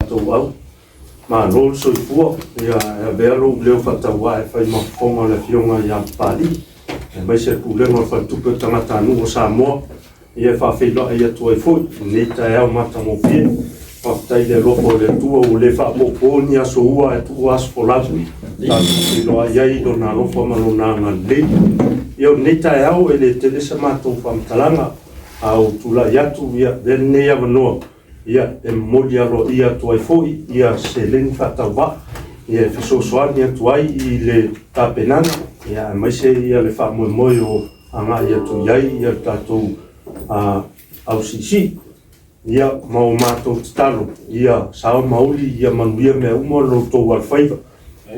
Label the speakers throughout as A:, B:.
A: tatou au. Malo le soifua, ia e avea lou leo faatauvaa e fai ma fofoga o le Afioga ia Papalii, aemaise le Pulega o le Faletupe o Tagatanuu o Samoa, ia e faafeiloai atu ai foi i lenei taeao matagofie. Faafetai i le alofa o le Atua ua le faapopo ni aso ua ae tuua aso folau, tatou feiloai ai i Lona alofa ma Lona agalelei. Ia o lenei taeao e le tele sa matou faamatalaga, a ou tulai atu, ia avea lenei avanoa Ia, e momoli aloaia atu ai foi ia seleni faatauvaa ia e fesoasoani atu ai i le tapenaga ia aemaise ia le faamoemoe o agai atu i ai ia le tatou ausiisii. Ia, ma o matou tatalo, ia sao ma uli ia manuia mea uma o lo outou alofaiva.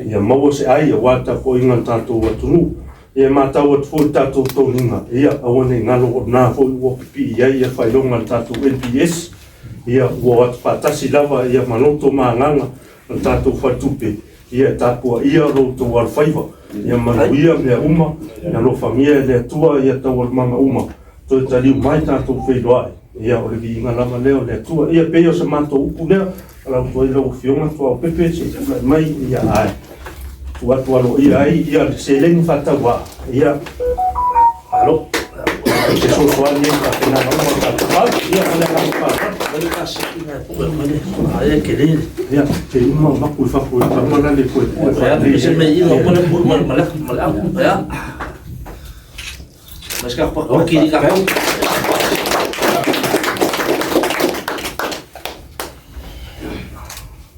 A: Ia maua se ai aua le tapuaiga a le tatou atunuu. Ia e matau atu foi i le tatou toniga, ia aua ne i galo o lena foi ua pipii i ai ia faailoga a le tatou NPS, ia ua o atu faatasi lava ia ma loto ma agaga o le tatou faletupe, ia e tapuaia lo outou alofaiva, ia manuia mea uma, ia alofagia e le Atua ia taualumaga uma. Toe taliu mai tatou feiloai, ia o le viiga lava lea o le Atua. Ia pei o se matou upu lea, ala atu ai lau Afioga Tuaopepe se i tulai mai, ia ae tuu atu aloaia ai ia le seleni faatauvaa, ia malo. Fesoasoani ai tapenaga uma o tatou au. Ia ma le agaga faaaloalo. Ia, te uma maku i fafo i tama la le koe pue.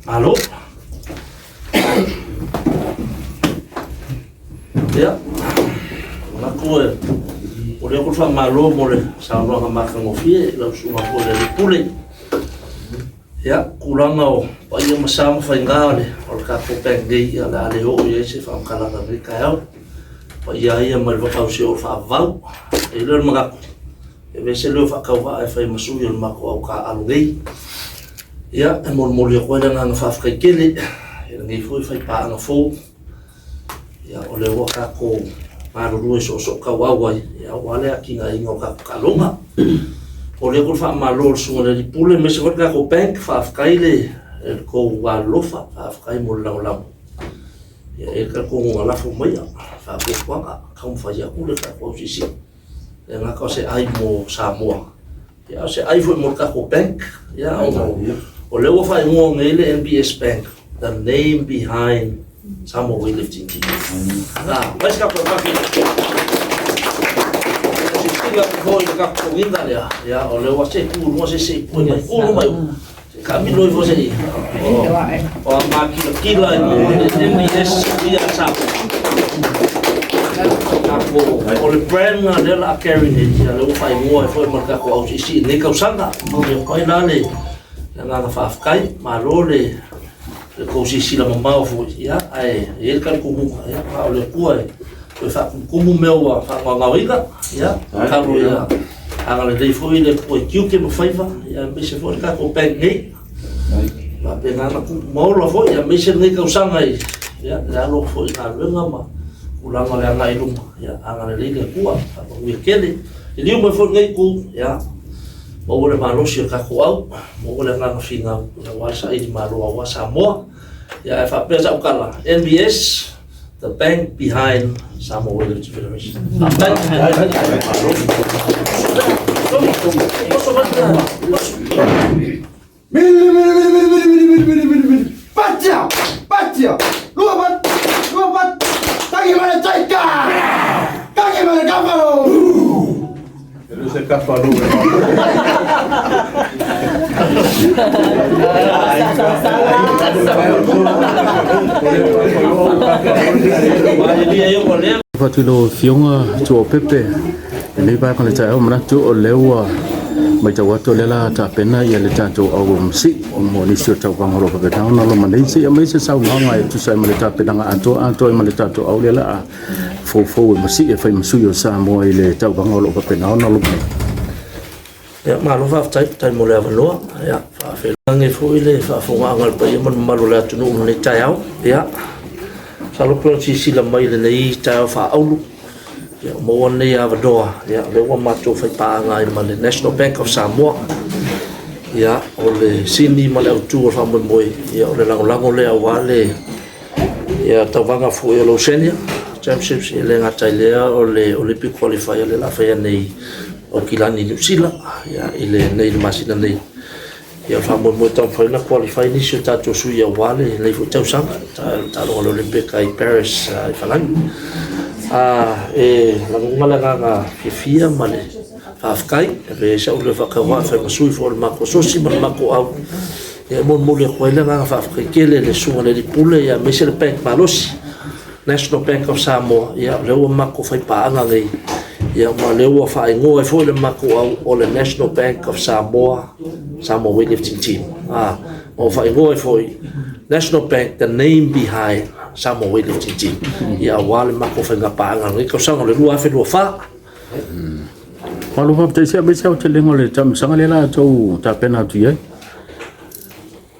B: Malo. Ia, manatu e momoli atu le faamalo mo le saunoaga matagofie i lau susuga foi i le Alii Pule. Ia, tulaga o paia ma sa ma faiga o le tatou bank nei, ia o le a le oo i ai se faamatalaga i lenei taeao. O paia lava ia mai le vavau seia oo i le faavavau. E i ai lea o le manatu, e aveese le leo faatauvaa e fai ma sui o le matou au taaalo nei. Ia, e molimoli atu ai le agaga faafetai tele i lenei foi faipaaga fou. Ia, o lea ua tatou galulue soosootauau ai aua le atinaeina o tatou taaloga. Momoli atu le faamalo i le Susuga i le Alii Pule aemaise foi le tatou bank, faafetai le tou alolofa, faafetai mo le lagolago. Ia, e i ai le talitonuga lafo maia faatuatuaga, taumafai atu le tatou ausiisii. E le gata o se ai mo Samoa, a o se ai foi mo le tatou bank. Ia, o lea ua faaigoa nei le NBS Bank, the name behind Samoa Weightlifting Team. Ah, vai se tatou kafi. Sisila foi le tatou togiga lea, ia, o lea ua se tu luga se se pue mai, ku mai. Kamilo ifo se i. O a makilatila i le NBS ia Samoa. Tatou, o le brand na lea la a carry nei, ia lea ua faaigoa ai foi ma le tatou ausiisii i lenei tausaga. Momoli atu ai la le agaga faafetai, malo le le tou silasila mamao foi, ia, ae e i ai le talitonuga, ia, na o le Atua e toe faatumutumu mea ua faagaogaoina, ia, tatalo ia agalelei foi le Atua i tiute ma faiva, ia, aemaise foi le tatou bank nei. Faapena ona tupu ma ola foi, aemaise lenei tausaga i, ia, le alo foi i galuega ma tulaga o le agai i luma, ia, agalelei le Atua, faamanuia tele. Liliu mai foi lenei itu, ia, Maua le malosi o le tatou au, maua le agaga finau aua le saili malo aua Samoa. Ia ae faapea sau tala, NBS, the bank behind Samoa Weightlifting Federation.
C: Mili, mili, mili, mili, mili, mili, mili, mili, mili, mili. Patia! Patia! Lua pat! Lua pat! Tangi male taika! Tangi male kafalo!
A: E le o se kafa lou e
D: Atu i lau Afioga Tuaopepe, lenei vaega o le taeao, manatu o lea ua matau atu o lea la tapena ia le tatou au masii mo nisi o tauvaga o lo o faapena ona loma nei. Se i aumai se saunoaga e tusa ai ma le tapenaga atoa atoa ai ma le tatou au lea la a foufou e masii e fai ma sui o Samoa i le tauvaga o lo o faapena ona loma nei.
B: Ia, malo faafetai, faafetai mo le avanoa. Ia, faafeiloai foi le faafofogaaga a le paia ma le mamalu o le atunuu i lenei taeao. Ia, masalo pei ona silasila mai i lenei taeao faaaulu, ia, ua maua lenei avanoa, ia, o lea ua matou faipaaga ai ma le National Bank of Samoa. Ia, o le sini ma le autu o le faamoemoe, ia o le lagolago lea aua le ia, tauvaga foi o le Oceania Championships, e le gata i lea o le Olympic Qualifier lea o le a faia nei i Aukilani, Niu Sila, ia, i lenei le masina nei. Ia, o le faamoemoe e taumafai ona qualify nisi o tatou sui aua lenei foi tausaga, taaloga a le Olympic i Paris i Falani. E lagona le agaga fiafia ma le faafetai, e avea ai sa'u leo faatauvaa e fai ma sui foi o le matou asosi ma le matou au, e molimoli atu ai le agaga faafetai tele i le Susuga i le Alii Pule aemaise le Bank malosi, National Bank of Samoa, ia o lea ua matou faipaaga nei, ma o lea ua faaigoa ai foi le matou au o le National Bank of Samoa, Samoa Weightlifting Team. Ma ua faaigoa ai foi National Bank, the name behind Samoa Weightlifting Team, ia aua le matou faigapaaga i lenei tausaga o le 2024.
D: Malo faafetai se aemaise aotelega o le taamilosaga lea la outou tapena atu i ai.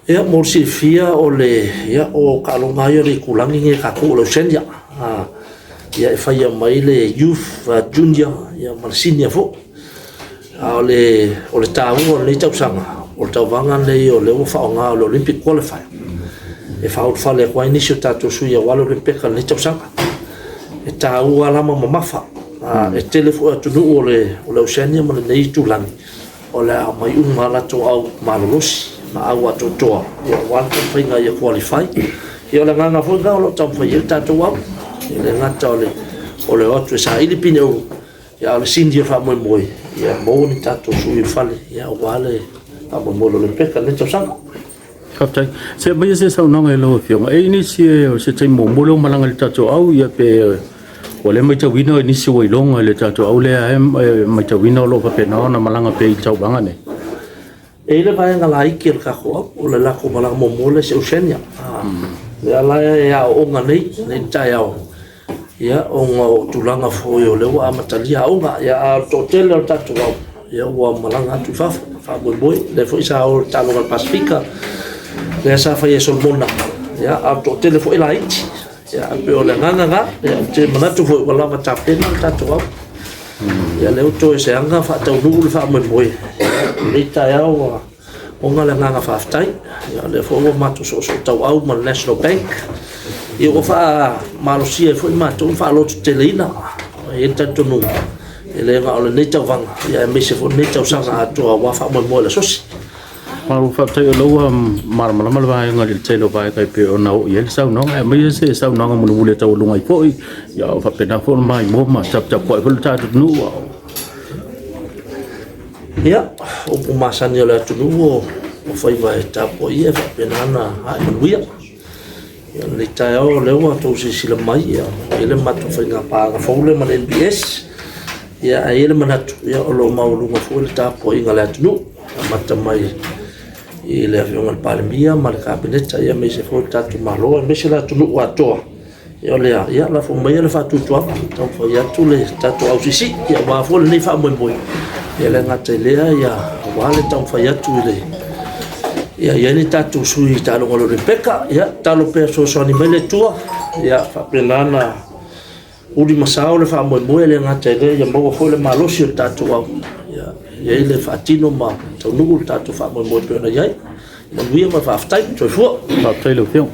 B: Ia mo le silafia o le ia o taaloga lava ia o le itulagi nei a tatou o le Oceania. Ia e faia mai le Youth Junior ia ma le Senior foi. A o le o le taua o lenei tausaga, o le tauvaga lenei o lea ua faaaoga o le Olympic Qualifier e faaulufale atu ai nisi o tatou sui aua le Olympeka i lenei tausaga. E taua lava ma mamafa. E tele foi atunuu o le Oceania ma lenei itulagi o le a aumai uma lava latou au malolosi ma au atoatoa aua le taumafaiga ia qualify. Ia o le agaga foi lena o lo o taumafai i ai le tatou au. E le gata o le o atu e saili pine auro, a o le sini o le faamoemoe, ia maua ni tatou sui i le fale aua le faamoemoe o le Olympeka i lenei tausaga.
D: Faafetai. Se aumaia se saunoaga i lau Afioga. E i ai nisi o se taimi muamua lea ua malaga i le tatou au, ia pe ua le matauina nisi ua iloga i le tatou au lea e matauina o lo o faapena ona malaga pea i tauvaga nei?
B: E i ai le vaega laiti a le tatou au, o le latou malaga muamua lea i se Oceania. Lea la e aooga nei i lenei taeao, ia, ona o tulaga foi o lea ua amatalia aoga, a o le toatele o le tatou au, ua malaga atu i fafo e faamoemoe. O lea foi sa o i le taaloga a le Pasefika lea sa fai e Solomona, a o le toatele foi e laiti. Ae pei o le agaga lena, ou te manatu foi ua lava tapena le tatou au. Ia o lea ua toe o se aga faataunuu le faamoemoe i lenei taeao, ua lagona le agaga faafetai. O lea foi ua matou soosootauau ma le National Bank, ia ua faamalosia ai foi matou ma faalototeleina. E i ai le talitonuga, e le na o lenei tauvaga, aemaise foi o lenei tausaga atoa aua faamoemoe o le asosi.
D: Malo faafetai o lea ua malamalama le vaega i le tele o vaega e pei ona oo i ai le saunoaga, aemaise se saunoaga mulimuli e taualuga ai foi, ia o faapena foi ona maimoa ma taputapuai foi le tatou atunuu.
B: Ia, o upu masani a le atunuu, o faiva e tapuaia e faapena ona ae manuia. Ia, o lenei taeao o lea ua outou silasila mai, e i ai le matou faiga fou lea ma le NPS, ae i ai le manatu, o lo o maualuga foi le tapuaiga a le atunuu, amata mai i le Afioga i le Palemia ma le Kapeneta, aemaise foi le tatou Malo aemaise le atunuu atoa. Ia o lea, ia lafo maia le faatuatuaga, taumafai atu le tatou ausiisii aua foi lenei faamoemoe. E le gata i lea, aua le taumafai atu i le ia i ai ni tatou sui i taaloga a le Olympeka. Ia tatalo pea ia fesoasoani mai le Atua, ia faapena ona uli ma sao le faamoemoe, e le gata i lea ia maua foi le malosi o le tatou au, ia i ai le faatino ma taunuu le tatou faamoemoe e pei ona i ai. Manuia ma le faafetai. Soifua.
D: Faafetai i lau Afioga.